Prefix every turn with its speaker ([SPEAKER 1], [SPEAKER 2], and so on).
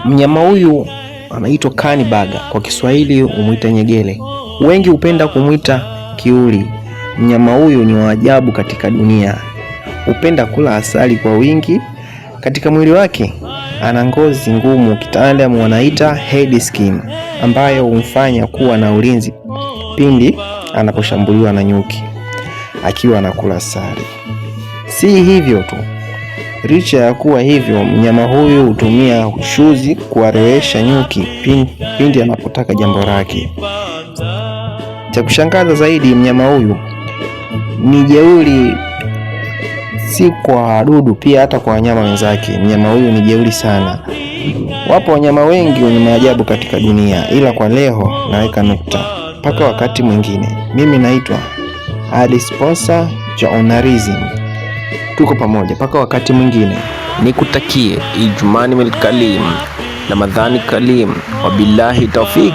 [SPEAKER 1] Mnyama huyu anaitwa kanibaga, kwa Kiswahili humwita nyegere, wengi hupenda kumwita kiuli. Mnyama huyu ni wa ajabu katika dunia, hupenda kula asali kwa wingi. Katika mwili wake ana ngozi ngumu, kitaalamu wanaita head skin, ambayo humfanya kuwa na ulinzi pindi anaposhambuliwa na nyuki akiwa anakula asali. Si hivyo tu, licha ya kuwa hivyo, mnyama huyu hutumia ushuzi kuwarewesha nyuki pindi anapotaka jambo lake. Cha kushangaza zaidi, mnyama huyu ni jeuri, si kwa wadudu, pia hata kwa wanyama wenzake. Mnyama huyu ni jeuri sana. Wapo wanyama wengi wenye maajabu katika dunia, ila kwa leo naweka nukta mpaka wakati mwingine. Mimi naitwa Adi Sponsor Journalism. Tuko pamoja mpaka wakati mwingine.
[SPEAKER 2] Nikutakie Ijumani Karim, Ramadhani Karim, wabillahi taufik.